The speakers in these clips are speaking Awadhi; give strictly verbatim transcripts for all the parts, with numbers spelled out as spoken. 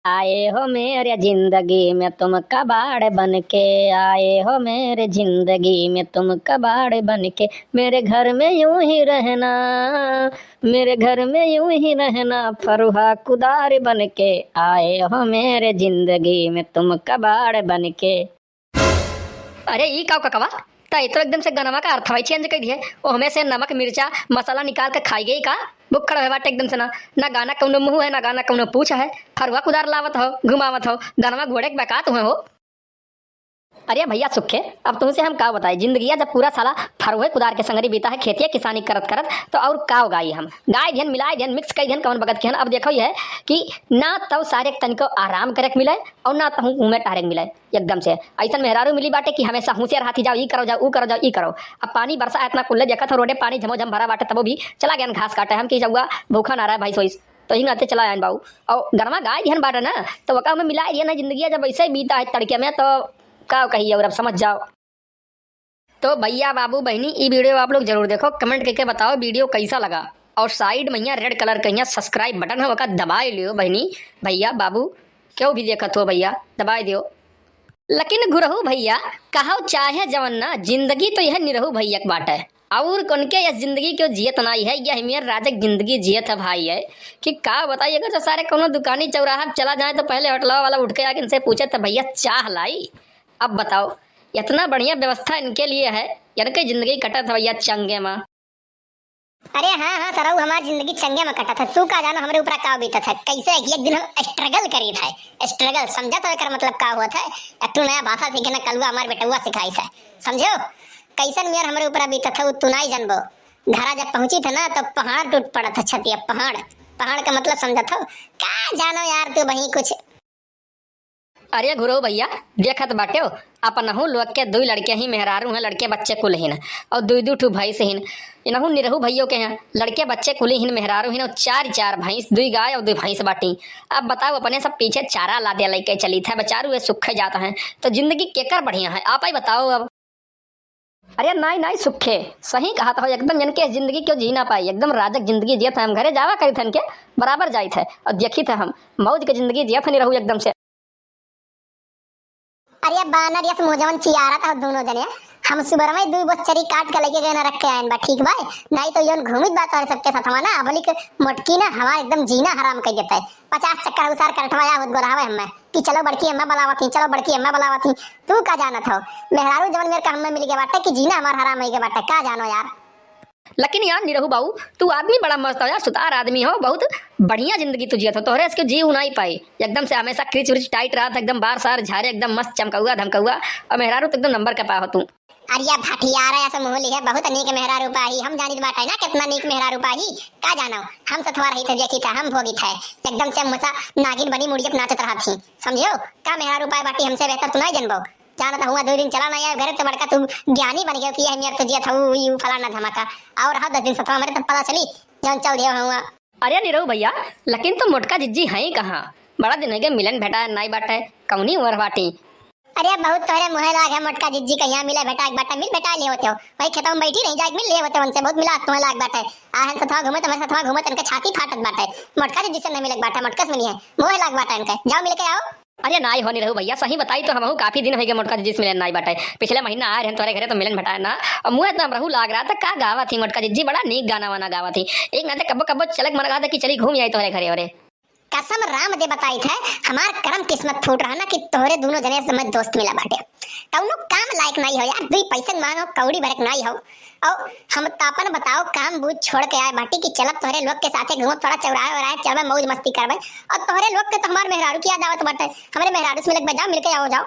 आए हो मेरे जिंदगी में तुम कबाड़ बन के, आए हो मेरे जिंदगी में तुम कबाड़ बन के, मेरे घर में यूं ही रहना, मेरे घर में यूं ही रहना, फरुहा कुदार बन के, आए हो मेरे जिंदगी में तुम कबाड़ बन के। अरे ई का ककवा, तै तो एकदम से गनवा का अर्थवा ही change कर दिए। ओहमे से नमक, मिर्चा, मसाला निकाल के खाई गई का? बुक्खड़ होए बाटे एकदम से ना, ना गाना कौनो मुँह है, ना गाना कौनो पूछ है। फरुआ कुदार लावत हो, घुमावत हो, गनवा घोड़े के बकात हुए हो। अरे भैया सुखे, अब तुमसे हम का बताई, जिंदगिया जब पूरा साला फरुए कुदार के संगरी बीता है, खेतिया किसानी करत करत, तो और का गाई हम? गाय धियन, मिलाए धियन, mix कई धियन, कौन बगत के हन। अब देखो ये है कि ना तो सारे तनिको आराम करे के मिले और ना तो घूमे टहरे के मिले। एकदम से ऐसन मेहरारू मिली बाटे कि हमेशा हुसियार हाथी, जाओ ई करो, जाओ ऊ करो, जाओ ई करो। अब पानी बरसा है इतना कुल्ले, देखत हो रोडे पानी झमोझम भरा बाटे, तबो भी चला गयन घास काटे। हम कि जौआ भूखा ना रहे भाई सोइस, तो ही नाते चला आयन बाऊ। और गनवा गाय दिहन बाटे ना, तो वका में मिला दिया ना, जिंदगी जब ऐसे बीता है तड़के में, तो का कही और अब समझ जाओ। तो भैया बाबू बहिनी, ई video आप लोग जरूर देखो, comment करके बताओ video कैसा लगा। और side में यहाँ red colour का यहाँ subscribe button है, ओका दबाए लियो बहिनी, भैया बाबू, क्यों भी देखत हो भैया, दबाए दियो। लेकिन गुरहु भैया, कहो चाहे जवन ना, जिंदगी तो यह निरहु भैया के बाटे। और कौन के यह जिंदगी क्यों जियत नाई है, यह मेर राजक जिंदगी जियत है भाई है कि का बताइए। अगर तो सारे कोनो दुकानी चौराहा चला जाए तो पहले होटलवा वाला उठ के आके इनसे पूछे तो भैया चाह लाई। अब बताओ, इतना बढ़िया व्यवस्था इनके लिए है, इनके जिंदगी कटत है भैया चंगे मा। अरे हाँ, हाँ, सरऊ, हमार जिंदगी चंगे में कटत है। तू का जानो हमरे ऊपर का बीतत है, कैसे एक दिन हम struggle करीत है। Struggle समझत हो एकर मतलब का होत है? एक ठो नया भाषा सीखे ना, कलुआ हमार बेटउआ सिखाइस है, समझो? कैसन मेर हमरे ऊपर बीतत है, उ तू नाई जानबो। घरा जब पहुँची था ना, तो पहाड़ टूट पड़त है छतिया, पहाड़। पहाड़ का मतलब समझत हो? का जानो यार तू बही कुछ। अरे गुरु भैया, देखत बाट्यो, अपनहू लोग के दुई लड़के ही मेहरारू हैं, लड़के बच्चे कुल हिन, और दुई दुई ठू भैंस हिन। इनहू निरहू भैयो के हैं, लड़के बच्चे कुल हिन, मेहरारू हिन, और चार चार भैंस, दुई गाय और दुई भैंस बाटी। अब बताओ, अपने सब पीछे चारा लादे लेके चली था, बेचारू ये सुखे जाता है, तो जिंदगी केकर बढ़िया है, आप ही बताओ अब। अरे नाई, नाई सुखे, सही कहत हो एकदम, इनके जिंदगी क्यों जी ना पाई, एकदम राजक जिंदगी जियत है। हम घरे जावा करी थन के बराबर जाइत है, और देखी थे हम मौज के जिंदगी जियत है निरहू एकदम से। अरे बानर यस मुँह जवन चियारत हो दोनों जने, हम सुबह में दू बोझ चरी काट के लेके गए ना रख के आयन बा, ठीक बा? नाई तो यौन घूमित बा तोहरे सबके साथवा ना, अबलिक मोटकी ना हमार एकदम जीना हराम कर देता है। पचास चक्कर उसार करठवा या होत गोरहावे हमें कि चलो बड़की अम्मा बुलावत ही, चलो बड़की अम्मा बुलावत ही। तू का जानत हो? मेहरारू जवन मेर का हमें मिल गया बाटे कि जीना हमार हराम हो गया बाटे, का जानो यार। लेकिन यार निरहू बाऊ, तू आदमी बड़ा मस्त हो यार, सुतार आदमी हो, बहुत बढ़िया जिंदगी तू जियत हो, तोहरे इसके जी उनाई पाई। एकदम से हमेशा क्रिच व्रिच tight रहत, एकदम बार सार झारे, एकदम मस्त चमकौआ धमकौआ, और मेहरारू तो एकदम नंबर के पा हो तू। अरे भठियारा ऐसे मुँह लिहे, बहुत नीक मेहरारू पाही। हम जानित बाटे ना कितना नीक मेहरारू पाही। का जानो, हम सथवा रही थे, देखी था, हम भोगी थे। एकदम से मुसा नागिन बनी मुड़ियप नाचत रहा थी। समझियो? का मेहरारू पाए बाटी हमसे बेहतर तू नहीं जनबो। जानत हुआ दो दिन चला नहीं आए घरे तो बड़का तू ज्ञानी बन गयो कि यह मेर तो जिया था, ऊ, यू फलाना धमाका। और रहा दस दिन सथवा मरे तब पता चली, जौन चल दिया हुआ। अरे निरहू भैया, लेकिन तो मोटका जिज्जी हैं कहाँ? बड़ा दिन हो गए, मिलन भेटा नाई बाटे, कौनी उमर बाटी? अरे बहुत तोहरे मुँहे लाग है मोटका जिज्जी, कहिया मिले भेटा एक बाटे, मिल भेटा लिए होते हो, वही खेतों में बैठी रही जाए, मिल लिए होते हो उनसे, बहुत मिला तुम्हें लाग बाटे। आहन सथवा घूमत, हमारे सथवा घूमत, इनके छाती फाटत बाटे। मोटका जिज्जी से नहीं मिले बाटे, मोटका से मिली है, मुँहे लाग बाटे इनके, जाओ मिल के आओ। अरे नाई हो निरहू भैया, सही बताई तो हमहू काफी दिन हो गए मोटका जिज्जी से मिले नाई बाटे। पिछले महीना आए रहे तोहरे घरे तो मिलन भेटाए ना, और मुँहे तो हमरहू लाग रहा था, का गावत ही मोटका जिज्जी, बड़ा नीक गाना वाना गावत ही। एक नाते कब्बो कब्बो चलक मन कहा था कि चली घूम आई तोहरे घरे ओरे। कसम राम दे बताई थे, हमार करम किस्मत फूट रहा ना कि तोहरे दोनों जने से मैं दोस्त मिला बाटे। कौनो काम लायक नाई हो यार, दुई पैसन मांगो, कौड़ी भरक नाई हो। और हम तापन बताओ, काम बूझ छोड़ के आए बाटी कि चलब तोहरे लोग के साथे घूमब, थोड़ा चौराहे वराहे चलबे, मौज मस्ती करबे। और तोहरे लोग के तो हमार मेहरारू की याद आवत बाटे, हमरे मेहरारू से मिलक बा, जाओ मिलके आओ, जाओ।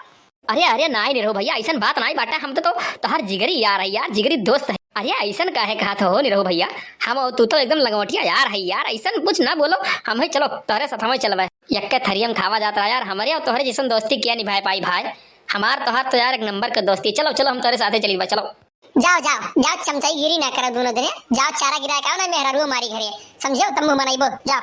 अरे, अरे, नाई निरहू भैया, ऐसन बात नाई बाटे, हम तो, तो तोहार जिगरी यार है यार, जिगरी दोस्त है। अरे, ऐसन काहे कहत हो निरहू भैया, हम और तू तो एकदम लंगोटिया यार है यार, ऐसन कुछ ना बोलो, हम ही चलो, तोहरे साथ हम ही चलबे। यक्के थरिया में खावा जात रहा यार, हमरे और तोहरे जैसन दोस्ती क्या निभाए पाई भाई, हमार तोहार तो यार एक नंबर के दोस्ती, चलो, चलो, हम तोहरे साथे चली बा, चलो। जाओ, जाओ, जाओ, चमचाईगिरी ना करो दोनों जने, जाओ चारा गिरा के आओ ना, मेहरारू हमारी घरे, समझियो, तब मुँह बनाइबो, जाओ।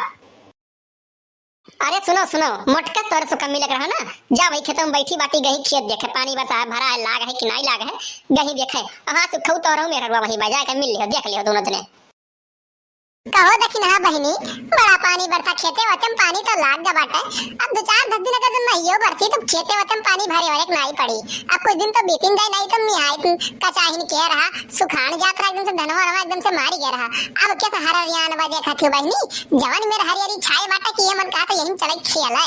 अरे सुनो, सुनो, मोटकस तोरे से कम मिलक रहा ना, जा वही खेतों में बैठी बाटी गही खेत देखे, पानी बरसा है, भरा है, लाग है कि नाई लाग है, गही देखे, वहाँ से खऊ तोरहू मेहररुआ वही बा, जाके मिल लियो, देख लियो दोनों जने। कहो दखिनहा बहिनी, बड़ा पानी बरसा, खेते वते में पानी तो लाग गा बाटे। अब दो चार दस दिन अगर जब नहियो बरसी तो खेते वते में पानी भरे वरे के नाई पड़ी। अब कुछ दिन तो बीतिन जाए, नाई तो निहायत कचाहिन के रहा, सुखान जात रहा एकदम से, धनवा रहा एकदम से मारी गया रहा। अब कैसे हरियान बा देखत हो बहिनी, जवन मेर हरियरी छाए बाटे कि ये मन कहा तो यही चले खेले।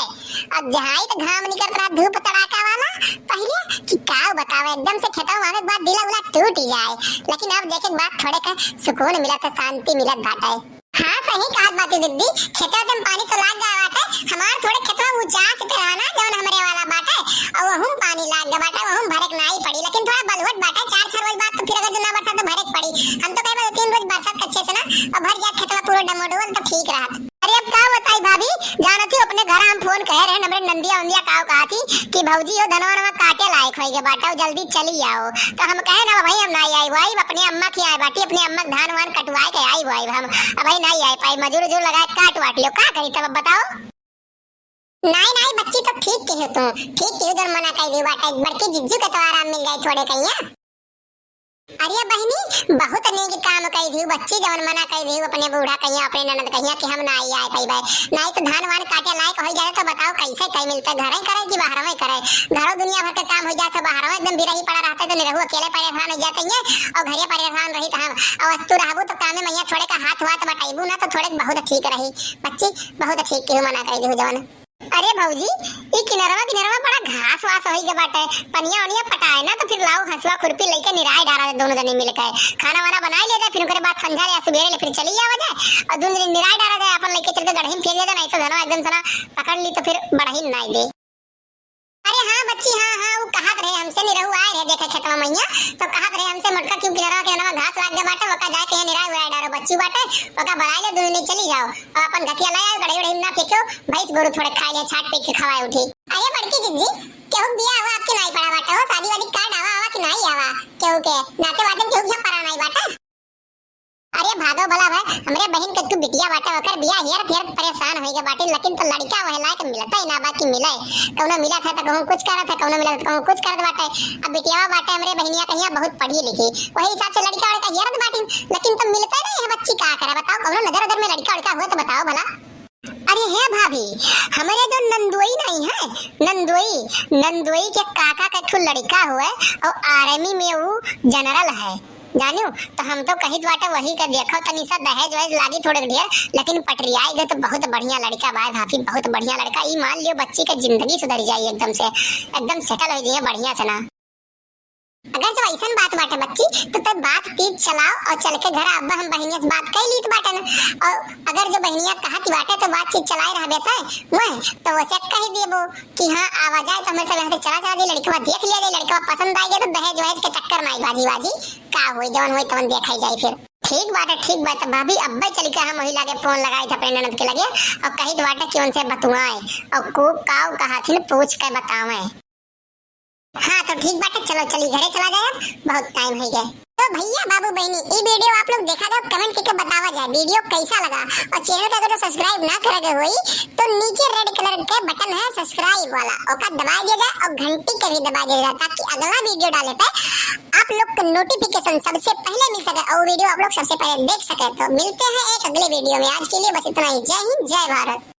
अब जहाँ ही तो घाम निकलत रहा, धूप तड़ाका वाला, पहिले कि का बतावे, एकदम से खेतवा में आवे के बाद दिला उला टूट जाए। लेकिन अब देखे के बाद थोड़े का सुकून मिलत है, शांति मिलत बाटे। हाँ, सही कहत बाटी दीदी, खेतवा में पानी तो लाग गया बाटे। हमार थोड़े खेतवा ऊंचा से पे रहा ना, जवन हमरे वाला बाटे, और वहू में पानी लाग गया बाटे, वहू में भरे के नाई पड़ी, लेकिन थोड़ा बलुअट बाटे, चार छह रोज बाद तो फिर अगर जो ना बरसा तो भरे के पड़ी। हम तो कहे दो तीन रोज बरसात अच्छे से ना, और भर जात खेतवा पूरा डमोडोल तो ठीक रहत। अरे अब का बताई भाभी, जानत ही अपने घर हम फोन कहे रहे, हमरे नंदिया उंदिया का कहा थी कि भौजी हो धनवा नवा काटे लायक होई गे बाटे, जल्दी चली आओ। तो हम कहे ना भाई हम ना आई, आई अपने अम्मा की आए बाटी, अपने अम्मा के धान वान कटवाए के आई, आई हम अब भाई ना आई पाई, मजूर उजूर लगाए काट वाट लियो, का करी तब अब बताओ। नाई नाई बच्ची, तो ठीक कही तू, ठीक कही, जन मना कही दी बाटे, बड़की जिज्जू के तो आराम मिल जाए थोड़े कहिया। अरे बहिनी, बहुत नेक काम कही दी बच्ची, जवन मना कही दी अपने बूढ़ा कहिया, अपने ननद कहिया कि हम ना आई आए पाई। नाई तो धान वान काटे लायक हो जाए तो बताओ कैसे कहीं मिलते, घर ही करे कि बाहर में करे? घरों दुनिया भर के काम हो जाए तो बाहर में एकदम बिरही पड़ा रहते तो निरहू अकेले परेशान हो जाते हैं, और घरे परेशान रही तो हम, और तू रहबू तो कामे मैया थोड़े का हाथ वाथ बटाइबू ना तो थोड़े बहुत ठीक रही बच्ची। बहुत ठीक केहू मना कही देहु जवन। अरे भौजी, ई किनरवा, किनरवा बड़ा घास वास होई गे बाटे, पनिया ओनिया पटाए ना तो फिर लाओ हंसुआ खुरपी लेके निराय डारा दे दोनों जने मिलके। खाना वाना बनाए ले जाए, फिर ओकरे बाद संझा ले सुबेरे ले फिर चली आवा जाए और दोनों जने निराय डारा जाए, अपन लेके चल के गढ़ही में फेंक दे, नहीं तो धनवा एकदम से ना पकड़ ली तो फिर बढ़ही नाई दे। अरे हाँ बच्ची, हाँ हाँ, वो कहत रहे हमसे निरहू आए रहे देखे खेतवा मैया, तो कहत रहे हमसे मोटका क्यों किनरवा, किनरवा घास लाग गया बाटे, ओका जाके यहाँ निराय उराय डारो बच्ची बाटे, ओका बलाई ले दोनों जने चली जाओ। और अपन घटिया ले आए, गढ़े उढ़े ना फेंको, भैंस गोरू थोड़े खाए ले, छाट पीट के खवाए उठी। अरे बड़की जिज्जी, केहू बिया हुआ आपके नाई पड़ा बाटे हो, शादी वादी कार्ड आवा आवा कि नाई आवा, केहू के नाते वाते में केहू के पड़ा नाई बाटे। अरे भादो भला भाई, हमरे बहिन के तू बिटिया बाटे, ओकर बिया हेरत हेरत परेशान होई गे बाटे, लेकिन तो लड़का वह लायक मिलता ही ना बा कि मिले। कौनो मिलत है तो कहूँ कुछ करत है, कौनो मिलत है तो कहूँ कुछ करत बाटे। अब बिटिया बाटे हमरे बहिनिया कहिया बहुत पढ़ी लिखी, वही हिसाब से लड़का वड़का हेरत बाटे, लेकिन तो मिलते नहीं है बच्ची, का करे बताओ, कौनो नजर उधर में लड़का वड़का हुए तो बताओ भला। अरे हे भाभी, हमरे जो नंदोई नहीं है, नंदोई, नंदोई के काका के ठू लड़का हुए और आर्मी में वो जनरल है, जानू। तो हम तो कहित बाटे वही के देखो तनी सा, दहेज वहेज लागी थोड़े ढेर, लेकिन पटरियाई गए तो बहुत बढ़िया लड़का बा भाभी, बहुत बढ़िया लड़का। ई मान लियो बच्ची के जिंदगी सुधर जाई एकदम से, एकदम सेटल हो जाइए बढ़िया से ना। अगर जब ऐसन बात बाटे बच्ची, तो तब बात तीज चलाओ और चल के घर। अब हम बहिनिया से बात कर लीत बाटे न, और अगर जो बहिनिया कहत बाटे तो बातचीत चलाए रहबे तय, वह तो वैसे कह देबो कि हाँ आवा जाए, तो हमरे सब यहाँ से चला जाए, लड़कवा देख लिया जाए, लड़कवा पसंद आ गया तो दहेज वहेज के चक्कर में आई बाजी बाजी, का होई जवन होई तवन देखा जाए फिर। ठीक बाटे, ठीक बाटे भाभी, अब्बे चल के हम वही लगे फोन लगाई थे अपने ननद के लगे और कही बाटे कि उनसे बतुआए और खूब काऊ कहाथिन पूछ के बतावे। हाँ, तो ठीक बाटे, चलो चली घरे चला जाए, अब बहुत टाइम हो गए। तो भैया बाबू बहनी, ई वीडियो आप लोग देखा जाओ, कमेंट करके बतावा जाए वीडियो कैसा लगा, और चैनल का अगर जो सब्सक्राइब ना करे गए होई तो नीचे रेड कलर के बटन है सब्सक्राइब वाला, ओका दबा दिया जाए और घंटी के भी दबा दिया जाए, ताकि अगला वीडियो डाले पे आप लोग को नोटिफिकेशन सबसे पहले मिल सके और वीडियो आप लोग सबसे पहले देख सके। तो मिलते हैं एक अगले वीडियो में, आज के लिए बस इतना ही। जय हिंद, जय भारत।